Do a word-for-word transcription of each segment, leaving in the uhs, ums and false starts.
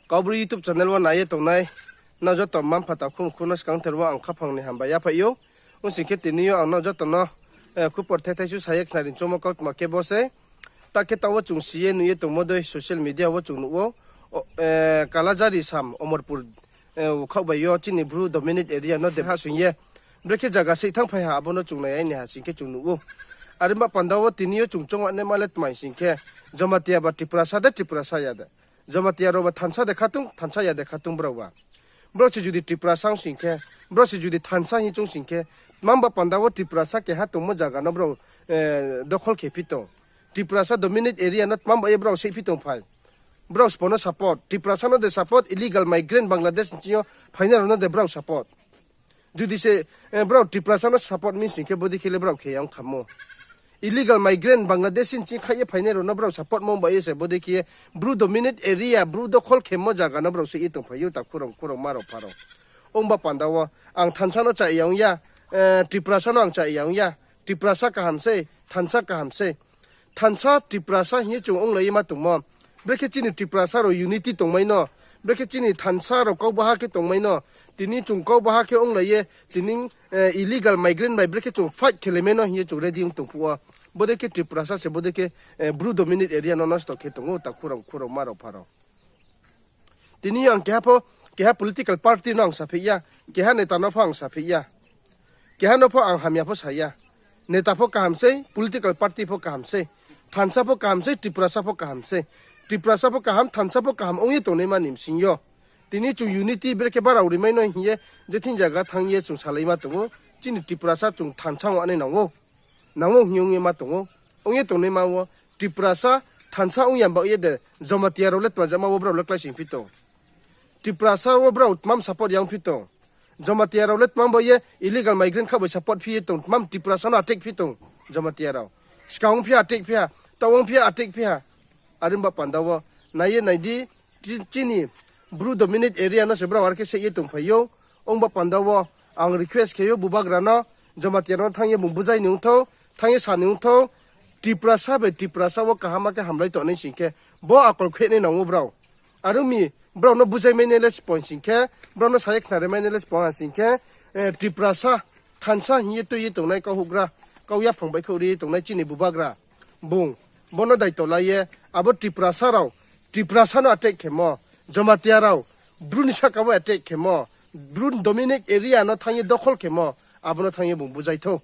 Kaubru YouTube channel wo nai ye tongnai nrao joto mma-mpha takhu mkhu no skangther wo ang khaphang ni hambai yaphaih ou. Ong sing khe tini yo ang nrao joto no, eh, khupor thethai su sa ye khnari choungmo kautma khe bo sei. Ta khe taoh wo chung si ye nuh ye tongmo dei social media wo chung nuh ou. O, eh, Kalajari Sam, Omorpur, eh, ukhaoh bai yo chini Bru dominate area no de ha sing ye brekhe zaga sei thanngphai ha, abo no chung nai ya ni ha sing khe chung nuh ou. Are ba panda wo tini yo chung choung naima le tma sing khe, Jamatia ba Tiprasa de, Tiprasa ya de. Jamatia rao ba thansa de khatung, thansa ya de khatung brao ba. Brao se judi Tiprasa ong sing khe, brao se judi thansa hing choung sing khe, tma ba panda wo Tiprasa keha tongmo zaga no brao, eh, dokhol khe phi tong. Tiprasa dominate area no tma ba ye brao sei phi tong phai. Brao sbo no support, Tiprasa no de support, illegal migrant Bangladesh ni ching yo phainai rao no de brao support. Judi se, eh, brao Tiprasa no support mi sing khe bodei khe le brao khe ya ong khamo. Illegal migrant Bangladesh ni ching khaih ye phainai rao no brao support mo ba ye se bodei khe ye Bru dominate area, Bru dokhol khemo zaga no brao sei ye tongphai ou, takhu rao, mkhu rao, mma rao, mpha rao. Ong ba panda wo ang thansa no cha ya ong ya, eh, Tiprasa no ang cha ya ong ya. Tiprasa kaham sei, thansa kaham sei. Thansa Tiprasa hing ye chung onglai ye ma tongmo. Brekhe chini Tiprasa rao unity tongmai no. Brekhe chini thansa rao kaubaha khe tongmai no. Tini chung kaubaha khe onglai ye, tini, eh, illegal migrant bai brekhe chung fight khelaimai no hing ye chung ready ong tong phuh wo. Bodei khe Tiprasa se, bodei khe, eh, Bru dominate area no nosto khe tong ou, takhu rao, mkhu rao, mma rao, mpha rao. Tini ang keha pho, keha political party no ang saphi ya, keha neta no pho ang saphi ya. Keha no pho ang hamya pho sa ya. Neta pho kaham sei, political party pho kaham sei, thansa pho kaham sei, Tiprasa pho kaham sei. Tiprasa pho kaham, thansa pho kaham ong ye tongnaima ni bsing yo. Tini chung unity brekhe barao rimai no hing ye, je thing zaga thanng ye chung salai ma tong ou, chini Tiprasa chung thansa ong nai nang ou. Nang ou hing ye ong ye ma tong ou. Ong ye tongnaima wo, Tiprasa thansa ong ya baoh ye de, Jamatia rao le tma jama wo brao le kláising phi tong. Tiprasa wo brao tmam support ya ong phi tong. Jamatia rao le tmam bo ye illegal migrant kha bai support phi ye tong, tmam Tiprasa no attack phi tong, Jamatia rao. Skang ong phi ha attack phi ha, taoh ong phi ha attack phi ha. Are ba panda wo, nai ye nai di, chi-, chini Bru dominate area no se brao are khe sei ye tongphai ou. Ong ba panda wo, ang request khe ou bubagra no, Jamatia rao no thanng ye bung buzai ni ong thou, thanng ye sa ni ong thou, Tiprasa bai Tiprasa wo kaham khe hamlai tongnai sing khe, bo akol khuinai nang ou brao. Are ong mi, brao no buzai mai nai le sbo sing khe, brao no sa ye khnari mai nai le sbo ha sing khe, eh, Tiprasa, thansa hing ye tui ye tongnai kau houhgra, kau yaphang baihkhouh ri ye tongnai chini bubagra. Bung, bo no daito la ye, abo Tiprasa rao, Tiprasa no attack khemo, Jamatia rao, Bru ni sahka wo attack khemo, Bru dominate area no thanng ye dokhol khemo, abo no thanng ye bung buzai thou.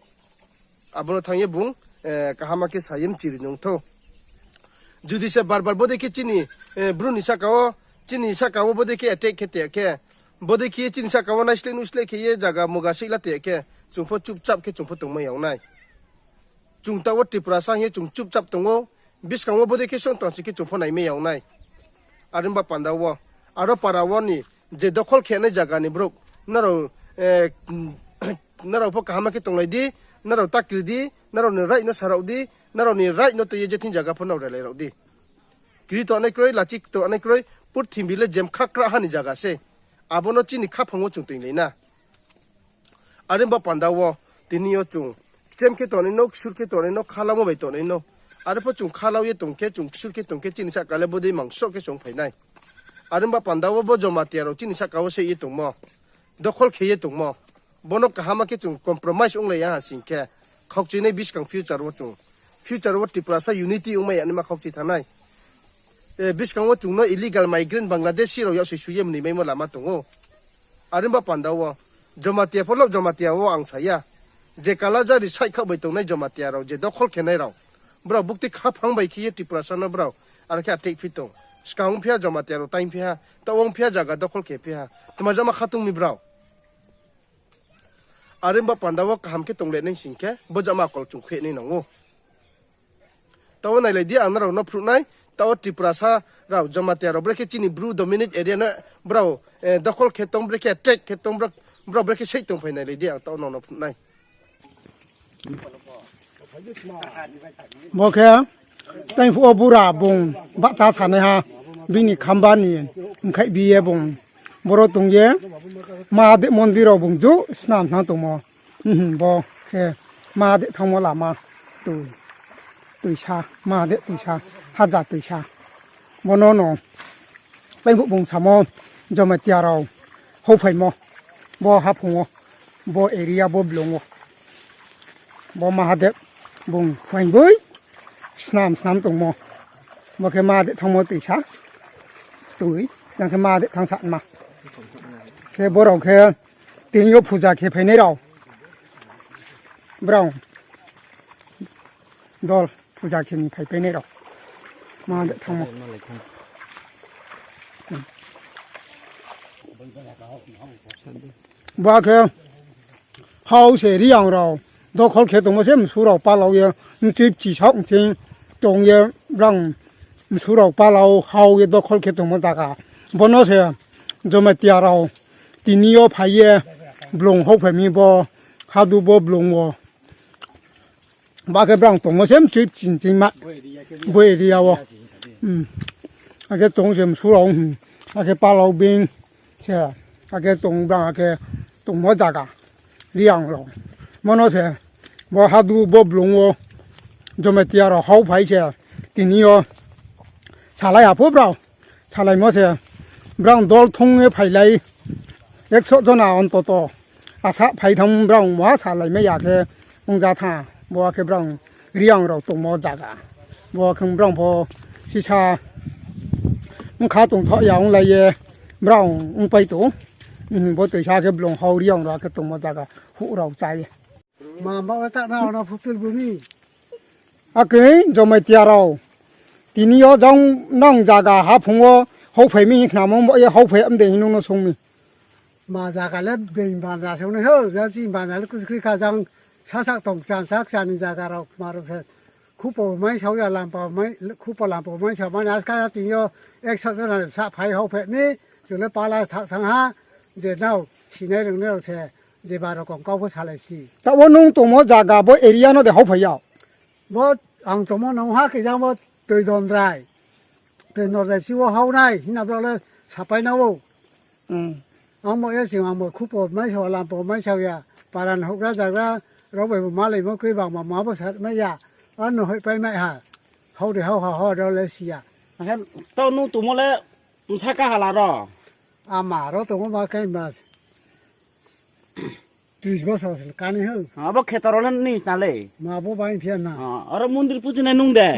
Abo no thanng ye bung, eh, kaham khe sa ye mchiri nung thou. Judi se bar bar bodei khe chini, eh, Bru ni sahka wo, chini sahka wo bodei khe attack khe te khe, bodei khe chini sahka wo naisleh nuhsleh khe ye zaga muga sihla te khe, chung pho chupchap khe chung pho tongmai ya ong nai. Chung taoh wo Tiprasa hing ye chung chupchap tong ou, buskang wo bodei khe song tong sing khe chung pho naimai ya ong nai. Are ba panda wo, aro para wo ni je dokhol khe nai zaga ni brouh, nrao, eh, nrao pho kaham khe tonglai di, nrao ta kri di, nrao ni right no sa rao di, nrao ni right no tui ye je thing zaga pho nrao relai rao di. Kri tongnai kroi, lachi tongnai kroi, purthimbi le jemkha krahha ni zaga se. Abo no chini khaphang wo chung toinglai na. Are ba panda wo, tini yo chung, kchem khe tongnai no, ksur khe tongnai no, khalamo bai tongnai no. Are pho chung khalau ye tong khe, chung ksur khe tong khe, chini sahka le bodei mangsoh khe song phai nai. Are ba panda wo bo Jamatia rao chini sahka wo se ye tongmo, dokhol khe ye tongmo. Bo no kaham khe chung compromise onglai ya ha sing khe, khaukchuinai buskang future wo chung, future wo Tiprasa unity ongmai ya naima khaukchui thanng nai. Eh, buskang wo chung no illegal migrant Bangladeshi rao yaksoi su ye mni maimo lama tong ou. Are ba panda wo, Jamatia pho lo Jamatia wo ang sa ya. Je Kalajari side khaoh bai tongnai Jamatia rao, je dokhol khe nai rao, brao buktui khaphang bai khe ye Tiprasa no brao are khe attack phi tong. Skang ong phi ha Jamatia rao taing phi ha, taoh ong phi ha zaga dokhol khe phi ha, tma jama khatung mi brao. Are ba panda wo kaham khe tonglai nai sing khe, bo jama akol chung khuinai nang ou. Taoh wo nailai di, ang nrao no phruh nai, taoh wo Tiprasa rao, Jamatia rao, brekhe chini Bru dominate area no brao, eh, dokhol khe tong, brekhe attack khe tong, brao, brao brekhe sei tongphai nailai di, ang taoh wo nrao no phruh nai. Bo khe, taing phuh wo bura bung bahcha sanaiha, bini khamba ni, ongkhaih bi ye bung, boro tong ye, Mahadev mondir rao bung ju snam thanng tongmo. Bo khe Mahadev thanngmo lama toi, toisa, Mahadev toisa, haja toisa. Bono no Taiphuh bung samo Jamatia rao hauphaimo, bo haphung wo, bo area, bo blung wo, bo Mahadev bung phuaingboi snam snam tongmo. Bo khe Mahadev thanngmo tuisa, tui, jang khe Mahadev thanng sa ma. Khe brao khe tini yo puja khe phainai rao, brao dol puja khe ni phaipainai rao Mahadev thanngmo. Ba khe hao se Reang rao dokhol khe tongmo se msu rao palau ye, mchui bchi saoh mching tong ye, brang msu rao palau hao ye dokhol khe tongmo zaga. Bo no se Jamatia rao tini yo phai ye blung houhphai mi bo hadu bo blung wo. Ba khe brang tongmo se mchui bchi ching ma, bo area wo. Akhe tong se msu rao, akhe palau being se, akhe tong brang, akhe tongmo zaga Reang rao. Bo no se, bo hadu bo blung wo Jamatia rao houhphai se, tini yo salai ha pho brao, salaimo se, brang dol thong ye phailai, ekso jona ontoto asa phai thanng brang ma salaimai ya khe ongja tha, bo khe brang Reang rao tongmo zaga. Bo khe brang pho sisa bkha tongthoh ya onglai ye brang ongpai tong. Bo tuisa khe blung hao Reang rao khe tongmo zaga huh rao chá ye. Ma ba ta na ona phutul bumi. Akhe Jamatia rao, tini yo jang nang zaga haphung wo houhphai mi hing khnamo, bo ye houhphai mdei hing nung no sung mi. Ma zaga le being bandra se ong nai ho, ja chini bandra le kuskri kha jang sasaoh tong kchan sa kchan ni zaga rao kma rao se. Khupo mai sao ya, lampa mai, khupo lampa mai sao mani aska tini yo ekso jona sa phai houhphai mi, chung le pala thaoh thanng ha, je nrao sinai rungnai rao se, je ba rokom kau pho salai sti. Taoh wo nung tongmo zaga bo area no de houhphai ya? Bo ang tongmo nung ha khe jang bo Toidondrai, Toidondrai bsi wo hao nai hing na brao le sapai na ou. Ang bo ye sing ang bo khupo mai sao, lampo mai sao ya, para ni houhgra zagra rao bai bo malaimo kroi bangma ma bo sa mai ya, ano hoihpai mai ha, hao de hao ha ho rao le si ya. Akhe taoh nung tongmo le bsa kaha la ro? Ama ro tongmo ma khe ma tris bosor se kani ho. Abo kheto rao le nini sna le? Ma bo bai phia na. Aro mondir puji nai nung de?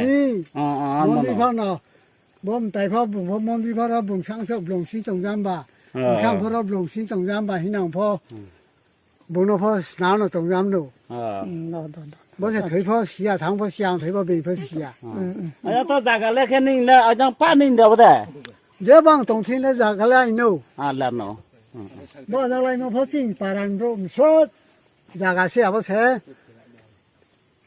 Mondir pho no. Bo mtai pho bung pho mondir pho ro bung sangsouh blung sing tongjam ba. Bkhang pho ro blung sing tongjam ba hinang pho. Bung no pho sna no tongjam no. Bo se thoi pho si ya, thanng pho si ya, ang thoi pho being pho si ya. Aya to zaga le khe nini le, ajang pa nini de bo de? Je bang tong thing le zaga le aino. Bo zaga le aino pho chini para ni brouh msot zaga se abo se.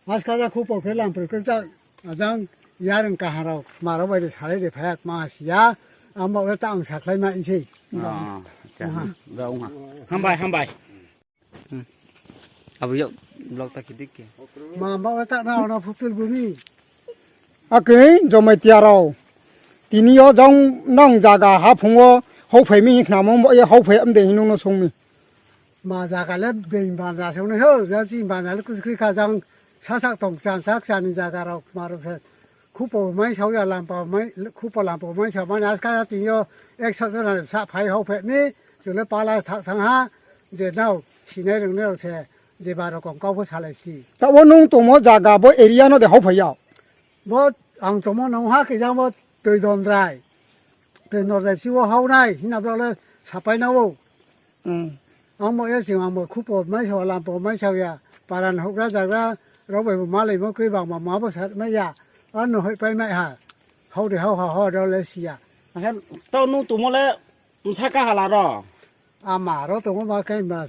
Aska ja khupo khe lamproi khe ta ajang yareng kaha rao kma rao bai de salai de phai ya kma si ya. Abo le ta ang sakhlai ma sei. Hambai, hambai. Abo yak vlog ta khe dik khe. Ma ba ta na ona phutul bumi. Akhe Jamatia rao, tini yo jang nang zaga haphung wo houhphai mi hing khnamo, bo ye houhphai mdei hing nung no sung mi. Ma zaga le being bandra se ong nai ho, ja chini bandra le kuskri kha jang sasaoh tong kchan sa kchan ni zaga rao kma rao se. Khupo mai sao ya, lampa mai, khupo lampo mai sao mani aska tini yo ekso jona sa phai houhphai mi, chung le pala thaoh thanng ha, je nrao sinai rungnai rao se, je ba rokom kau pho salai sti. Taoh wo nung tongmo zaga bo area no de houhphai ya? Bo ang tongmo nung ha khe jang bo Toidondrai, Toidondrai bsi wo hao nai hing na brao le sapai na ou. Ang bo ye sing ang bo khupo mai sao, lampo mai sao ya, para ni houhgra zagra rao bai bo malaimo kroi bangma ma bo sa mai ya, ano hoihpai mai ha, hao de hao ha ho rao le si ya. Akhe taoh nung tongmo le bsa kaha la ro? Ama ro tongmo ma khe ma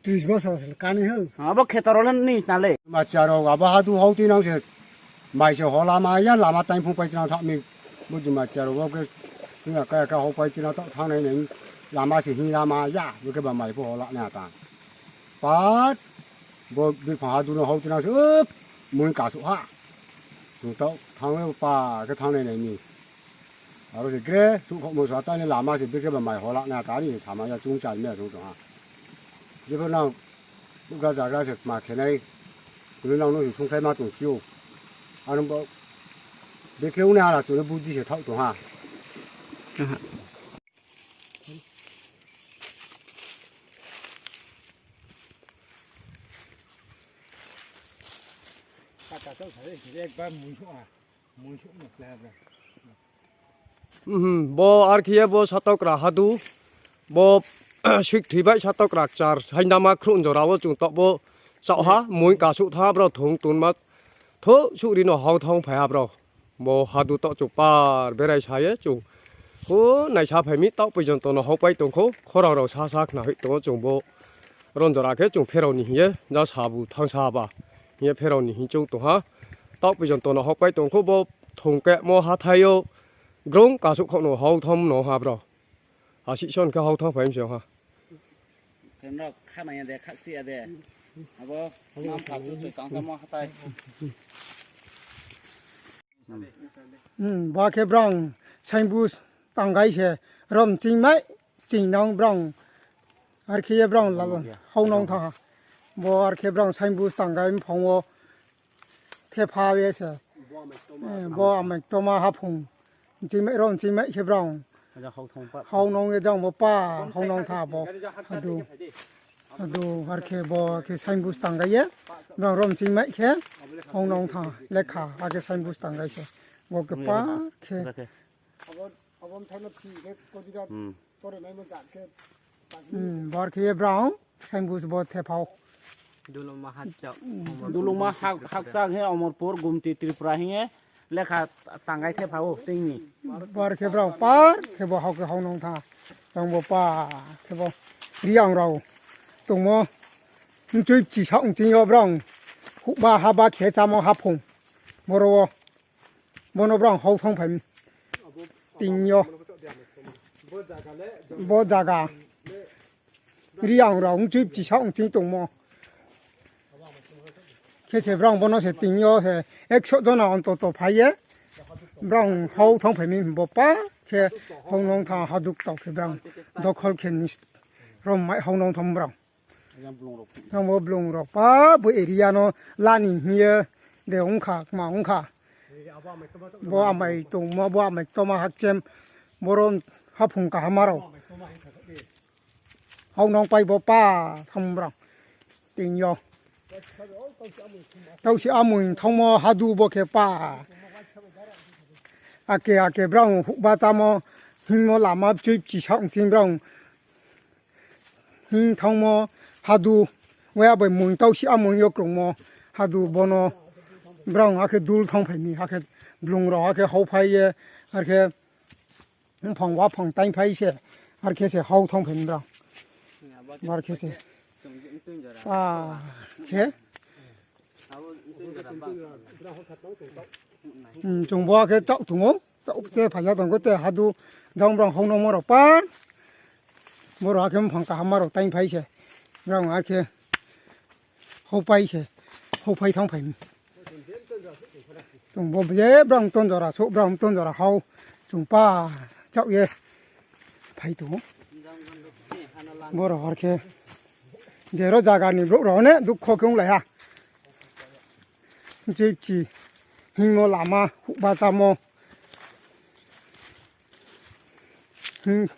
tris bosor se kani ho. Abo kheto rao le nini sna le? Jamatia rao abo hadu hao tinang se, mai se ho lama ya, lama taingphung pai tinang thaoh mi. Bo Jamatia rao bo khe, kaya kaya hao pai tinang thaoh thanngnai nai, lama se hing lama ya, bo khe ba mai pho ho la nai ta. Pat, bo biphang hadu no hao tinang se, mui kasouh ha. Chung taoh thanng le pa khe thanngnai nai mi. Aro se gre, suhkhaohmo sa ta ni lama se bikhe ba mai ho la nai ta ni sama ya chung char mi ya chung tong ha. Jepho nang houhgra zagra se kma khe nai, kulu nang no se sungkhlai ma tong si ou. Ano bo bikhe ong nai ha la chung le budi se thaoh tong ha. Aha. Mhm, bo arkhe ye bo satokra hadu, bo sikthoi bai satokra kchar, saindama khruh jora wo chung taoh bo chaoh ha, mui kasuh tha brao thung tunma, thouh suh ri no hau thang phai ha brao. Bo hadu taoh chung par berai sa ye chung. Hu naisa phai mi taoh poijonto no haupai tong khou, khorang rao sasa khna hoih tong ou chung bo. Ron jora khe chung pherao ni hing ye, ja sabu thangsa ba hing ye pherao ni hing chung tong ha. Taoh poijonto no haupai tong khou bo thung kemo hathái yo grong kasuh khaoh no hau thang no ha brao. Asih son khe hau thang phai mi se ha. Khe nrao kha nai ya de, kha si ya de. Abo, nam pha tu choi tang tamo hathái. Hmm, ba khe brao saingbus tanggai se, rom chingmai, chingnang brao. Arkhe ye brao la, hau nong tha. Bo arkhe brao saingbus tanggai mphang wo thepha ye se. Eh, bo amai toma haphung. Chingmai rom chingmai khe brao. Hau nong ye jang bo pa, hau nong tha bo. Hadu. Hadu, arkhe bo khe saingbus tanggai ye. Brao rom chingmai khe hau nong tha. Lekha, akhe saingbus tanggai se. Bo khe pa khe. Hmm, bo arkhe ye brao saingbus bo thepha wo. Dulungma hak-, hakchang he Omorpur, Gumti, Tripura hing ye lekha tanggai thepha wo teing ni. Bo arkhe brao par khe bo hau khe hau nong tha. Tang bo pa khe bo Reang rao tongmo. Mchoi bchi saoh nching yo brao huhba haba khe chámo haphung. Boro wo. Bono brao hau thang phai mi. Ting yo. Bo zaga. Reang rao mchoi bchi saoh nching tongmo. Khe se brao bono se ting yo se ekso jona ontoto phai ye. Brao hau thang phai mi bo pa khe hau nong tha haduk tau khe brao. Dokhol khe ni rom mai hau nong tha brao. Tang bo blung rao pa bo area no lani hing ye de ongkha, kma ongkha. Bo amai tongmo, bo amai toma hakchem, boro haphung kaham rao. Hau nong pai bo pa tham brao. Ting yo. Tausi amoi thanngmo hadu bo khe pa. Ake ake brao huhba chámo, hingmo lama bchoi bchi saoh nching brao. Hing thanngmo hadu, waya bai mui tausi amoi yo krungmo hadu bono brao akhe dul thang phai mi, akhe blung rao akhe hauphai ye, arkhe mphang waphang taingphai se, arkhe se hau thang phai mi brao. Arkhe se. A, khe. Hmm, chung bo akhe chaoh tong ou, chaoh se phai ya tong kho te hadu jang brao hau nongmo rao pa. Boro akhe mphang kaham rao taingphai se. Brao akhe haupai se, hauphai thang phai mi. Chung bo je brao ton jora souh, brao ton jora hau, chung pa chaoh ye phai tong ou. Boro arkhe jero zaga ni brouh rao ne dukho khe onglai ha. Bchoi bchi hingmo lama huhba chámo. Hing,